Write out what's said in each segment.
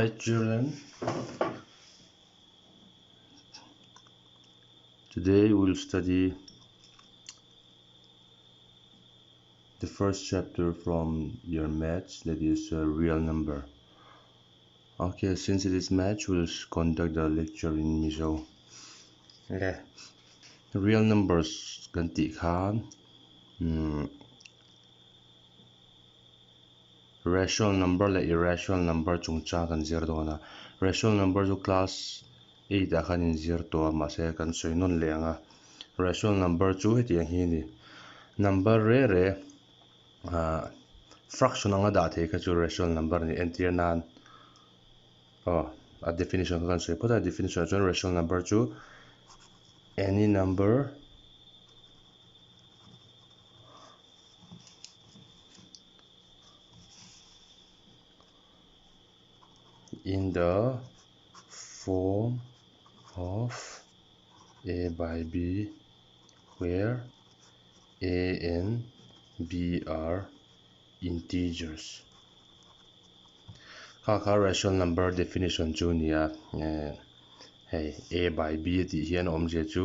Hi children, today we'll study the first chapter from your maths that is a real number. Okay, since it is maths, we'll conduct the lecture in Mizo. Okay. Real numbers kan tih khan um, Rational number leh irrational number chungchang kan zir dawn a, rational number chu class eight ah khan in zir tawh a mahse kan sawi nawn leh ang a, rational number chu hetiang hi a ni, number re re ah fraction anga dah thei kha chu rational number a ni entir nan aw a definition kha kan sawi phawt a, definition ah chuan rational number chu any number in the form of a by b where a and b are integers kha kha rational number definition chu nia eh hei a by b tih hian awmzia chu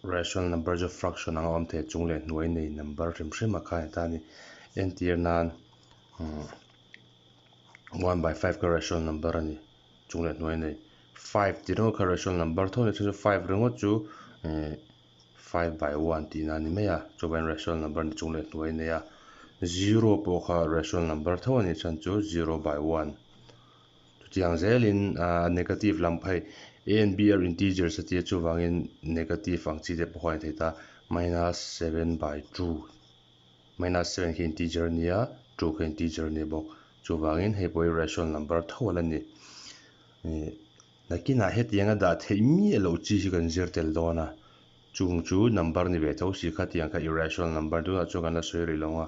Rational number chu fraction anga awm thei a chung leh hnuai nei number hrim hrim a kha a ni ta a ni. Entir nan 1/5 kha rational number a ni chung leh hnuai nei. 5 tih ringawt kha rational number tho a ni chuan 5 ringawt chu 5/1 tihna a ni mai a chuvangin rational number a ni chung leh hnuai nei a. 0 pawh kha rational number tho a ni chuan chu 0/1. Chutiang zelin negative lam phei a and b are integers a tia chuvangin negative ang chi te pawh a ni thei ta minus 7/2 minus 7 khi integer a nia 2 kha integer a ni bawk chuvangin hei pawh hi rational number tho a la ni. Nakinah hetianga dah theih miah loh chi hi kan zir tel dawn a Chung chu number ni ve tho si kha tiang kha irrational number tunah chuan kan la sawi rih lo ang a.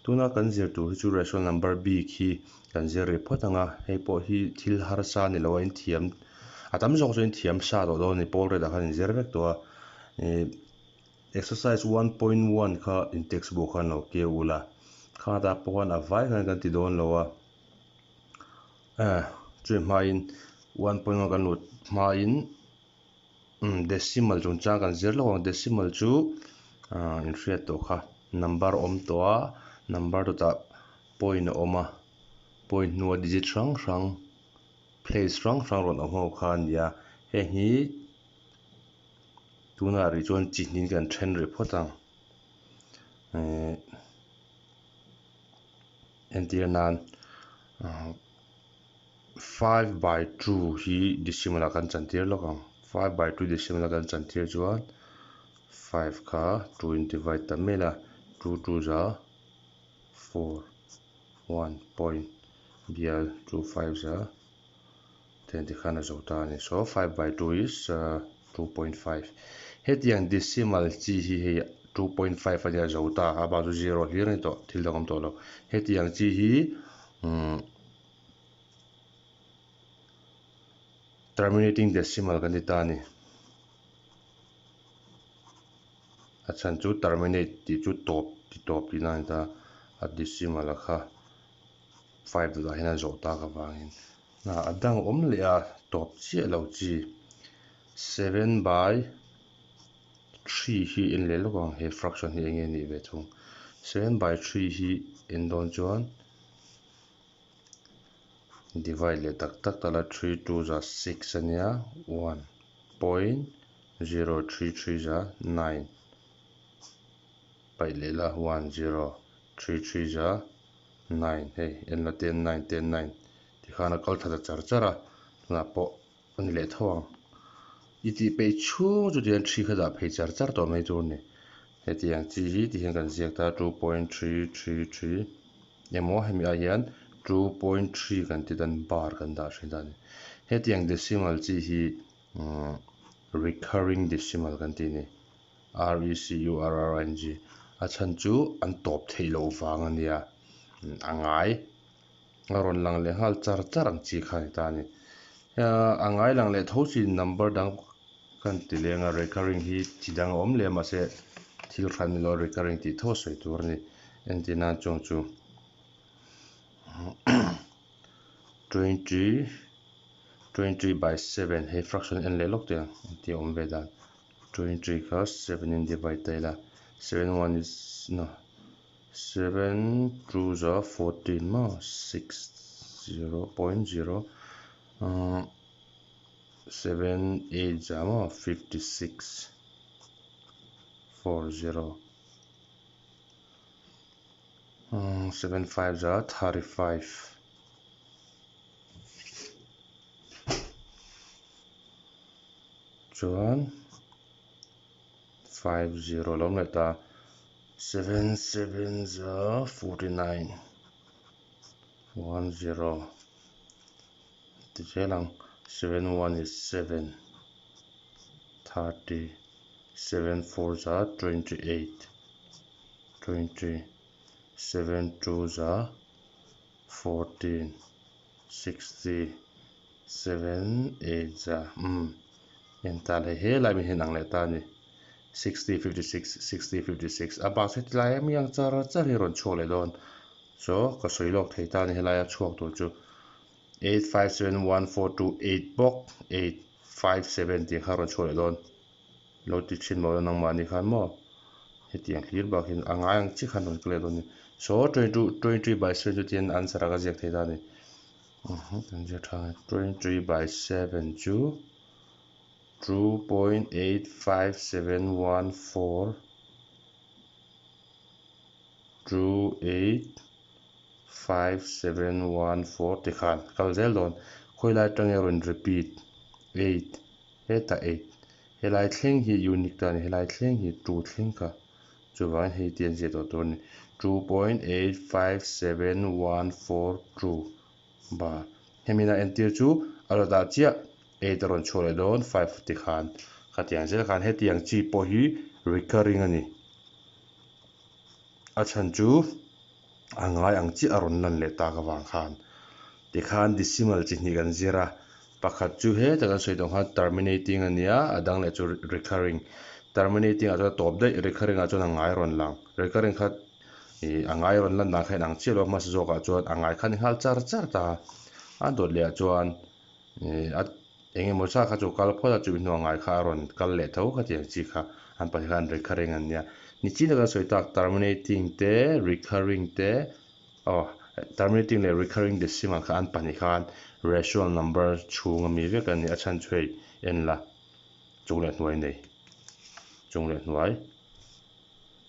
Tuna kan zir tur hi chu rational number bik hi kan zir rih phawt ang a, hei pawh hi thil harsa ni lo a inthiam a tam zawk chu inthiam sa tawh dawn a ni pawl ret ah khan inzir vek tawh a. Ih exercise 1.1 kha in textbook khan lo keu ula, khatah pawh khan a vai khan kan ti dawn lo a. Eh chumi hmain 1.1 kan lut hmain. Decimal chungchang kan zir lawk ang decimal chu ah inhriat tawh kha number awm tawh a number chutah point a awm a point hnua digit hrang hrang place hrang hrang rawn awm ho kha a ni a heng hi tunah rih chuan chi hnih kan then rih phawt ang ehh entir nan ah. 5/2 hi decimal ah kan chantir lawk ang 5/2 decimal a kan chantir chuan 5 kha 2 in divide ta mai la 2 2 za 4 1 point bial 2 5 za ten tikhan a zo ta a ni so 5/2 is 2.5 hetiang decimal chi hi hei 2.5 a nia zo ta a bak chu zero hlir a ni tawh thil dang awm tawh lo hetiang chi hi umm. Terminating decimal kan ti ta a ni. A chhan chu terminate tih chu tawp ti tawp tihna a ni ta a, a decimal a kha 5 dawtah hian a zawh tak avangin a dang awm leh a tawp chiah lo chi 7/3 hi en leh lawk ang he fraction hi eng nge a nih ve thung 7/3 hi en dawn chuan. Divide leh tak tak ta la 3 2 za 6 a nia 1 point 0 3 3 za 9 paih leh la 1 0 3 3 za 9 hei en la 10 9 10 9 tikhan a kal thla ta char char a tunah pawh a ni leh tho ang i tih peih chhung chu tihian 3 kha dah phei char char tawh mai tur a ni hetiang chi hi tihian kan ziak ta 2 point 3 3 3. Emaw hemi ah hian 2.3 kan ti dan bar kan dah thin ta a ni. Hetiang decimal chi hi recurring decimal kan ti a ni. R E C U R R I N G a chhan chu an tawp theih loh vang a nia. A ngai a rawn lang leh nghal char char ang chi kha a ni ta a ni. A ngai lang leh tho chi number dang kan ti leng a recurring hi chi dang a awm leh a mahse thil hran ni lo recurring tih tho sawi tur a ni. Entir nan chuang chu Twenty 23 by 7 hei fraction en leh lawk teh ang engtin a awm ve dan 23 kha 7 in divide ta ila 7 1 is no 7 2 za 14 maw 6 0 point 0 7 8 za maw 56 4 0 7 5 za 35. Chuan 5 0 lo awm leh ta 7 7 za 49 1 0 ti zel ang 7 1 is 7 30 7 4 za 28 20 7 2 za 14 60 7 8 za umm en ta leh he lai mi hian ang leh ta a ni 60 56 60 56 a bak chu tilai em ang char char hi a rawn chhuak leh dawn so ka sawi lawk thei ta a ni helaia chhuak tur chu 8 5 7 1 4 2 8 bawk 8 5 7 tih kha a rawn chhuak leh dawn lo ti thin maw nangmahni khan maw hetiang hlir bak hian a ngai ang chi khan rawn kal leh dawn a ni so 22 23 by 7 chu tihian answer a ka ziak thei ta a ni kan ziak tha ang 23 by 7 chu 2.85714 2 8 5 7 1 4 ti khan kal zel dawn khawilai atang erawh in repeat 8 Hetah 8 helai thleng hi unique ta a ni, helai thleng hi 2 thleng kha chuvangin hei te an ziah tawh tur a ni. 2.857142 bar hemi na entir chu a la dah chiah 8 a rawn chhuah leh dawn 5 ti khan khatiang zel khan hetiang chi pawh hi recurring a ni. A chhan chu a ngai ang chiah a rawn lan leh tak avang khan tikhan decimal chi hnih kan zir a, pakhat chu hetah kan sawi tawh khan terminating a nia, a dang leh chu recurring. Terminating ah chuan a tawp daih, recurring ah chuan a ngai rawn lang. Recurring kha ih a ngai rawn lan dan kha inang chiah lo a, hmasa zawkah chuan a ngai kha ni nghal char char ta a, a dawt leh ah chuan ih a eng emaw zat kha chu kal phawt a, chumi hnuah ngai kha a rawn kal leh tho khatiang chi kha an pahnih khan recurring an nia. Nichin a kan sawi tak terminating te recurring te aw terminating leh recurring decimal kha an pahnih khan rational number chhung ami vek a ni a chhan chu hei en la chung leh hnuai nei chung leh hnuai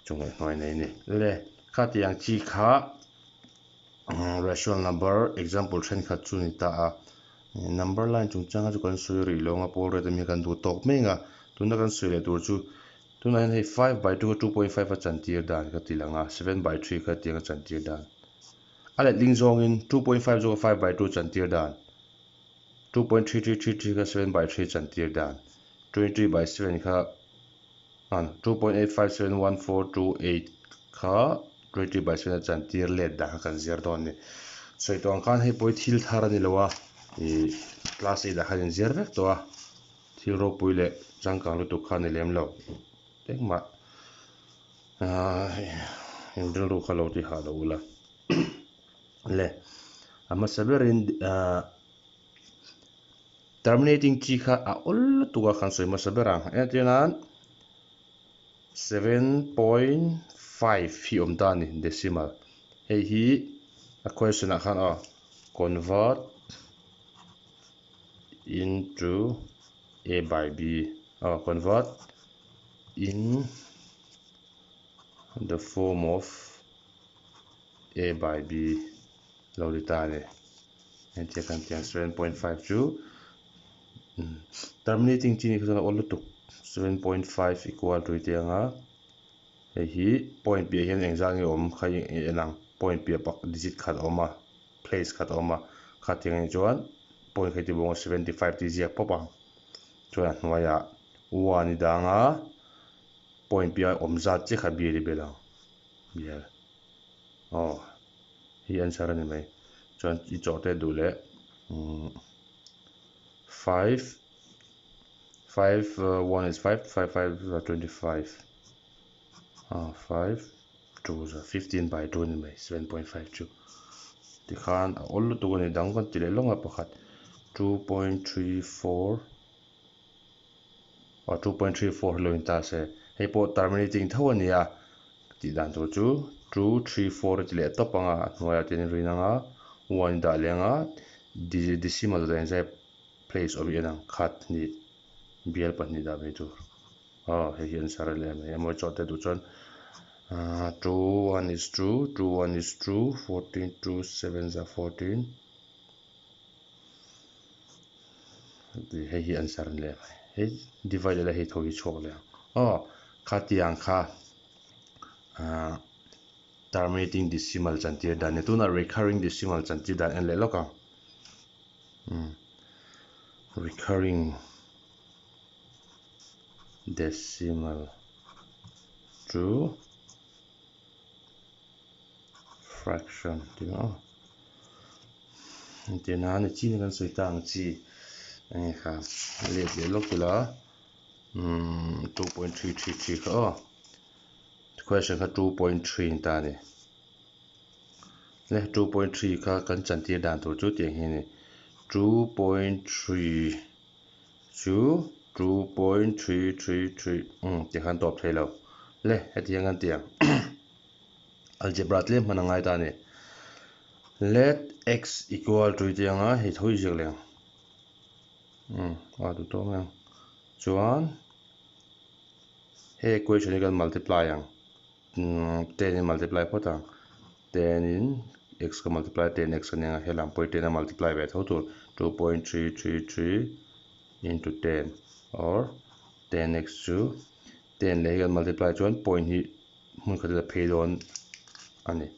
chung leh hnuai nei a ni. Le khatiang chi kha Rational number example thenkhat chu ni ta a, number line chungchanga chu kan sawi rih lo ang a, pawl rate ami kan duh tawk mek a, tuna kan sawi leh tur chu tunah hian hei 5 by 2 kha 2.5 a chantir dan ka ti lang a, 7 by 3 kha tiang a chantir dan a letling zawngin 2.5 zawk a 5 by 2 chantir dan 2.3333 kha 7 by 3 chantir dan 23 by 7 kha 2.857142 kha 20 by 7 a chantir let dan kha kan zir dawn a ni. Sawi tawh ang khan hei pawh hi thil thar a ni lo a, ih class eight ah khan in zir vek tawh a, thil ropui leh changkang lutuk kha a ni lem lo. Engmah in rilru kha lo ti hah lo ula. Le a hmasa berin Terminating chi kha a awl lutuk a kan sawi hmasa ber ang. Entir nan 7.5 hi awm ta a ni decimal. Hei hi a question ah khan aw convert into a by b aw convert in the form of a by b lo ni ta a ni. Entia kan tih ang 7.5 chu terminating chi ni kha chuan a awl lutuk 7.5 equal to tih anga hei hi point piah hian engzah nge awm kha i en ang point piah pak digit khat a awm a place khat a awm a khatiang anih chuan point kha i ti bawk a 75 tih ziak pawp ang chuan a hnuaiah one i dang a point piah awm zat chiah kha bial i belh ang bial aw. Hi answer a ni mai. Chuan i chawh te duh leh 5 5 1 is 5 5 5 25 5 2 15 by 2 ni mai 7.5 chu. Tikhan a awl lutuk a ni dang kan ti leh lawng a pakhat 2.34 aw 2.34 hi lo in ta se hei pawh terminating tho a ni a tih dan tur chu 2 3 4 a ti leh tawp ang a a hnuaiah ten rin ang a one i dah leh ang a decimal dan zai place awm hi en ang khat hnih bial pahnih dah mai tur. Aw hei hi an sar leh mai a mawi chawh te duh chuan ahh two one is two two one is two fourteen two seven za fourteen tih hei hi an sar leh mai hei divide ila hei tho hi chhuak leh ang aw khatiang kha ahh terminating decimal chantir dan ni tunah recurring decimal chantir dan en leh lawk ang umm recurring. Decimal to fraction tih ang aw entir nan a chin kan sawi ta ang chi enge kha let leh lawk ila umm 2.333 kha aw question kha 2.3 ni ta a ni le 2.3 kha kan chantir dan tur chu tiang hi a ni 2.3. Chu 2.333 umm tih khan tawp thei lo. Le heti hian kan ti ang. Algebra tlem hman a ngai ta a ni. Let x equal to i ti ang a, hei tho i ziak leh ang. Umm a duh tawk mai ang. Chuan hei equation hi kan multiply ang. 10 in multiply phawt ang. 10 in x ka multiply 10 x a nia helam pawh hi 10 a multiply ve tho tur 2.333 into 10 or 10 x chu 10 leh hi kan multiply chuan point hi hmun khat a phei dawn a ni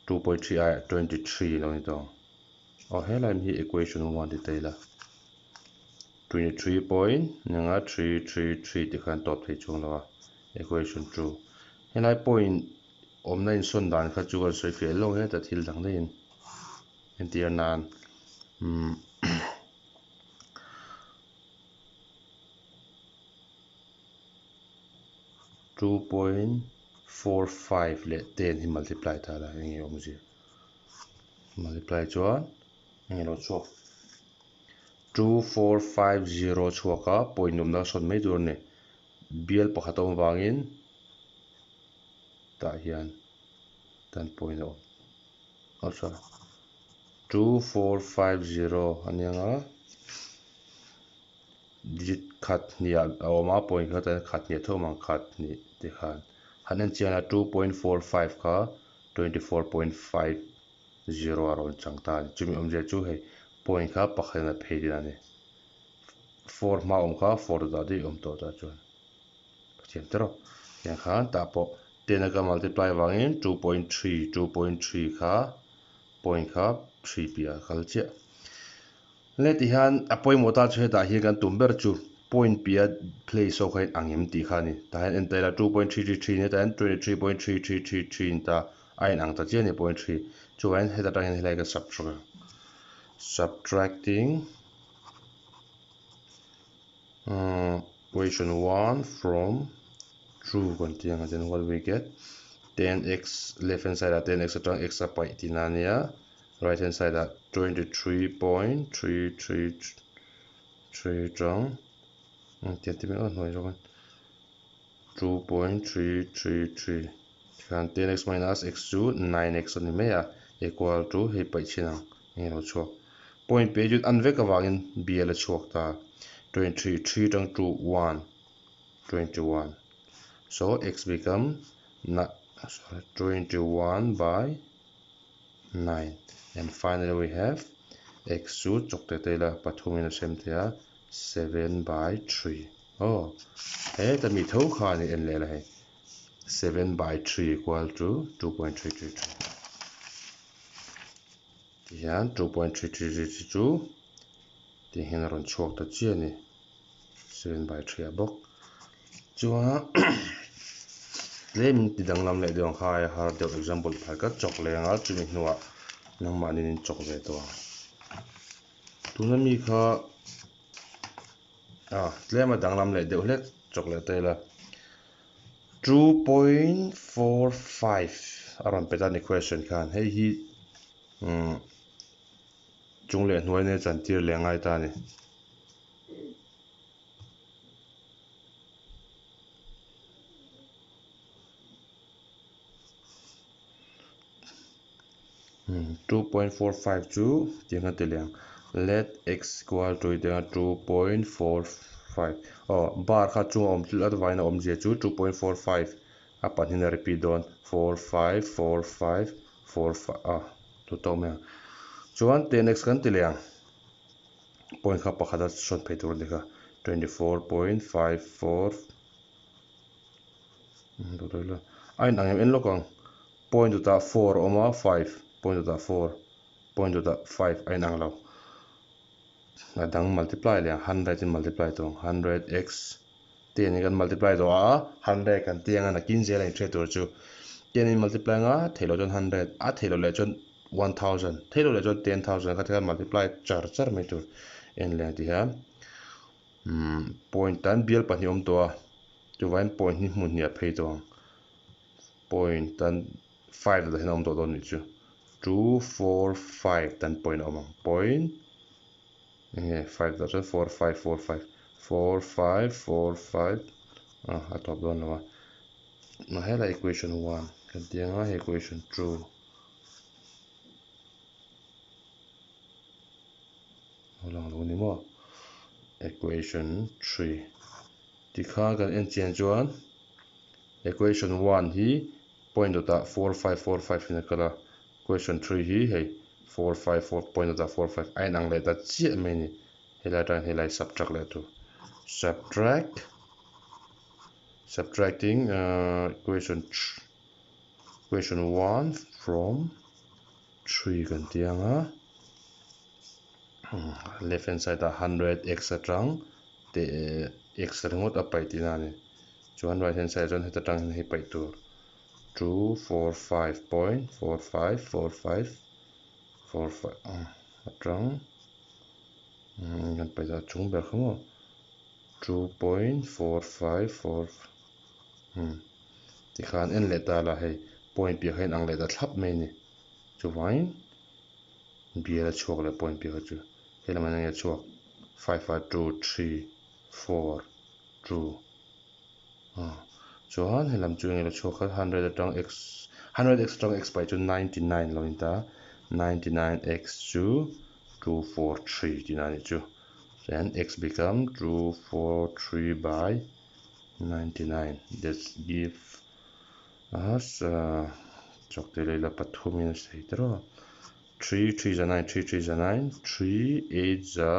2.3 aiah 23 lo ni tawh ang aw helai hi equation 1 ti ta ila 23 point nia 333 ti khan tawp thei chuang lo a equation 2 helai point Awmna insawn dan kha chu kan sawi fiah lawk heta thil dang daihin entir nan umm 2.45 leh 10 hi multiply ta la eng nge awmzia multiply chuan eng nge lo chhuak 2450 chhuak a point awmna sawn mai tur a ni bial pakhat a awm vangin. Tah hian tan point a awm aw sorry 2450 a nia nga digit khat hnih ah a awm a point kha chuan khat hnih a tho awm ang khat hnih tih khan han en chian a 2.45 kha 24.50 a rawn chang ta a ni chumi awmzia chu hei point kha pakhat in a phei din a ni four hma awm kha four dah daih awm tawh tah chuan. Pathian te rawh. Tiang khan tah pawh ten a ka multiply avangin 2.3 2.3 kha point kha 3 piah a kal chiah. Le ti hian a pawimawh ta chu hetah hian kan tum ber chu point piah place ho kha in ang em tih kha a ni. Tah hian en ta ila 2.333 ni tah hian 23.3333 ni ta a in ang ta chiah a ni point 3. Chuvangin heta tang hian helai ka subtract ang. Subtracting Equation 1 from 2 kan tih ang then what we get 10x left hand side ah 10x atang x a paih tihna a nia right hand side ah 23.333 atang tiang te mai aw hnuai zawk in 2.333 tikhan 10x minus x chu 9x a ni mai a equal to hei paih chhin ang eng ilo chhuak point page chu an vek avangin bial a chhuak ta 23 3 tang 2 1 21 so x become na sorry 21 by 9 and finally we have x chu chawk te te ila pathum in a sem thei a 7 by 3 aw heta mi tho kha a ni en leh la hei 7 by 3 equal to 2.333 Tihian 2.333 chu tih hian a rawn chhuak ta chiah a ni. 7 by 3 ah bawk. Chuan tlem in ti danglam leh deuh ang kha aia har deuh example phai ka chawk leh ang a chumi hnuah nangmahni in chawk ve tawh ang. Tuna mi kha ah tlem a danglam leh deuh hlek chawk leh ta ila. 2.45 a rawn pe ta a ni question khan hei hi. Umm chung leh hnuai nen chantir leh a ngai ta a ni. 2.45 chu tiang a ti leh ang let x equal to tiang a 2.45 aw bar kha chung a awm tlat avangin a awmzia chu 2.45 a pahnihin a repeat dawn 4 5 4 5 4 5 a tu tawk mai ang chuan 10x kan ti leh ang point kha pakhat a sawn phei tur a ni kha 24.54 A inang em en lawk ang point dawtah four a awm a five point dawtah four point dawtah five a inang lo a dang multiply leh ang hundred in multiply tawh ang hundred x ten in kan multiply tawh a hundred kan ti anga nakin zel a inhriat tur chu ten in multiply anga theih loh chuan hundred a theih loh leh chuan 1000 theih loh leh chuan 10000 kha tikhan multiply char char mai tur en leh ang tih hian. Umm point tan bial pahnih awm tawh a, chuvangin point hi hmun hnih ah phei tawh ang. Point tan five dah hian a awm tawh dawn nih chu. Two, four, five tan point a awm ang. Point enge five dah chuan four, five, four, five, four, five, four, five ah a tawp dawn lo a. Helai equation one kan tih anga hei equation two. A lang lo ni maw? Equation 3 tikhan kan en chian chuan equation 1 hi point dawtah 4 5 4 5 in a kal a, equation 3 hi hei 4 5 4 point dawtah 4 5 a inang leh ta chiah mai a ni. Helai atangin helai subtract leh tur. Subtract subtracting equation equation 1 from 3 kan ti ang a left hand side ah hundred x atang te x ringawt a paih tihna a ni chuan right hand side ah chuan heta tang hian hei paih tur 245.454545 atang kan paih a chung ber kha maw 2.454 tikhan en leh ta la hei point piah kha inang leh ta thlap mai a ni. Chuvangin bial a chhuak leh point piah kha chu he lamah hian nge chhuak five a two three four two ah chuan he lam chu enge lo chhuak kha hundred atang x hundred x atang x paih chu 99 lo in ta 99 x chu 243 tihna a nih chu then x become 243 by 99 that's give us chawk te leila pathum in a sei ta rawh three three za nine three three za nine three eight za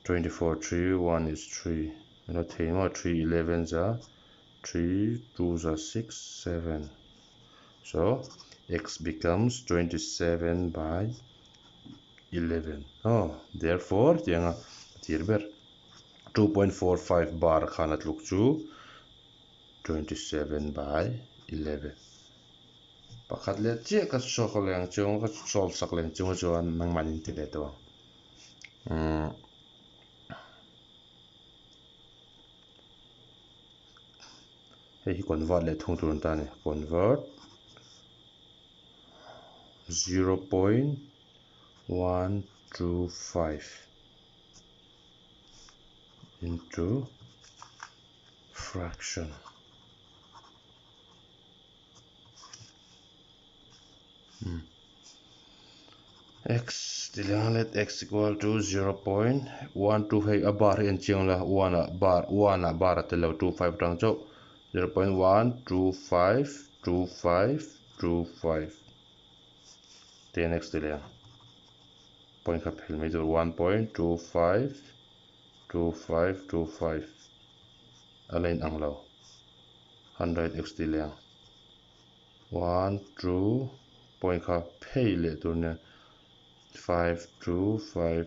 24 three one is three alo thei maw three eleven za three two za six seven so x becomes 27 by 11 oh therefore tianga tir ber 2.45 bar khan a tluk chu 27 by 11 Pakhat leh chiah ka chhuak leng chung ka solve sak leng chung chuan nangmah in ti ve tawh ang. Umm hei hi convert leh thung tur an ta a ni convert 0.125 into fraction. X tilang let x equal to 0.12 hei a bar hi en chiang la 1 ah bar 1 ah bar a tel lo 25 atang chauh 0.1252525 10x tilang point kha phel mai tur 1.25 2525 a la inang lo hundred x tih leh ang one two point kha phei leh tur nia five two five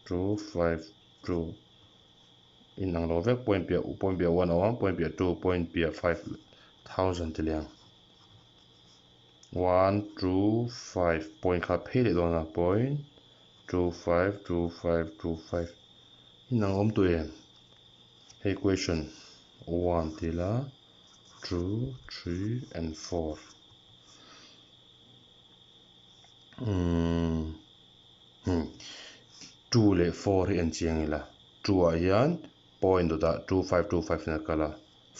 two five two inang lo vek point piah point piah one a awm a point piah two point piah five thousand tih leh ang one two five point kha phei leh dawn a point. Two five two five two five inang awm tawh em? Hei question one ti ila two three and four. Umm 2 leh 4 hi en chiang ila 2 ah hian point dawtah 2 5 2 5 in a kal a,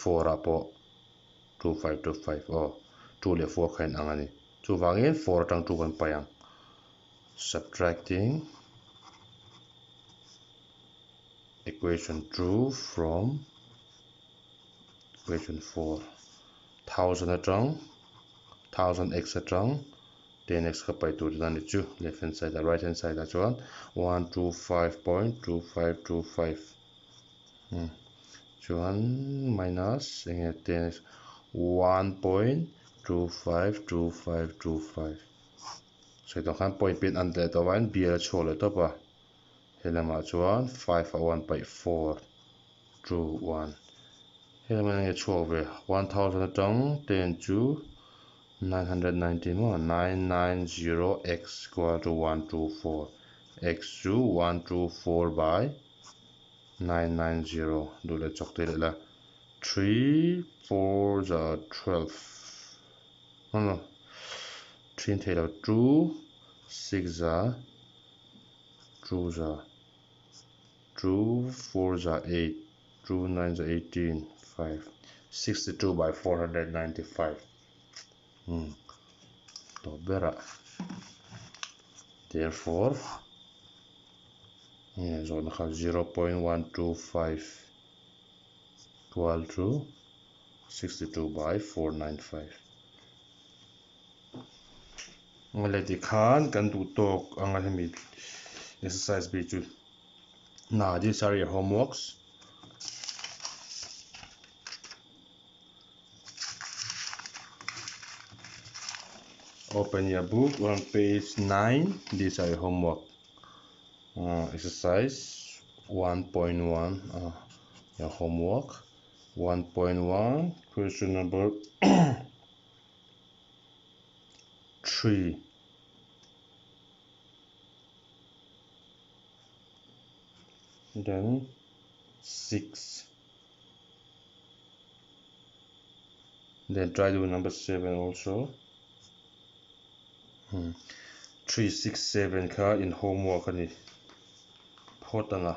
4 ah pawh 2 5 2 5 aw 2 leh 4 kha inang a ni. Chuvangin 4 atang 2 kan paih ang. Subtracting equation 2 from equation 4 thousand atang thousand x atang 10x ka paih tur tihna a ni chu left hand side ah right hand side ah chuan 125.2525 hmm chuan minus enge 10x 1.252525 sawi tawh khan point pin an leh tawh avangin bial a chhuak leh tawp a helamah chuan 5 a 1 paih 4 2 1 helamah enge chhuak ve 1000 atang 10 chu 990 maw 990 x equal to 124 x chu 124 by 990 duh leh chawk te leh la 3 4 za 12 no no 3 thei lo 2 6 za 2 za 2 4 za 8 2 9 za 18 5 62 by 495 hmm tawp berah therefore nge zawhna kha 0.125 equal to 62 by 495 Ngale tikhan kan duh tawk anga hemi exercise bik chu Now these are your homeworks. Open your book on page 9. These are your homework. Uh, exercise 1.1. Uh, your homework 1.1 question number 3. Then 6. Then try do number 7 also. Hmm. 3, 6, 7 kha in homework ani. Phawt anga.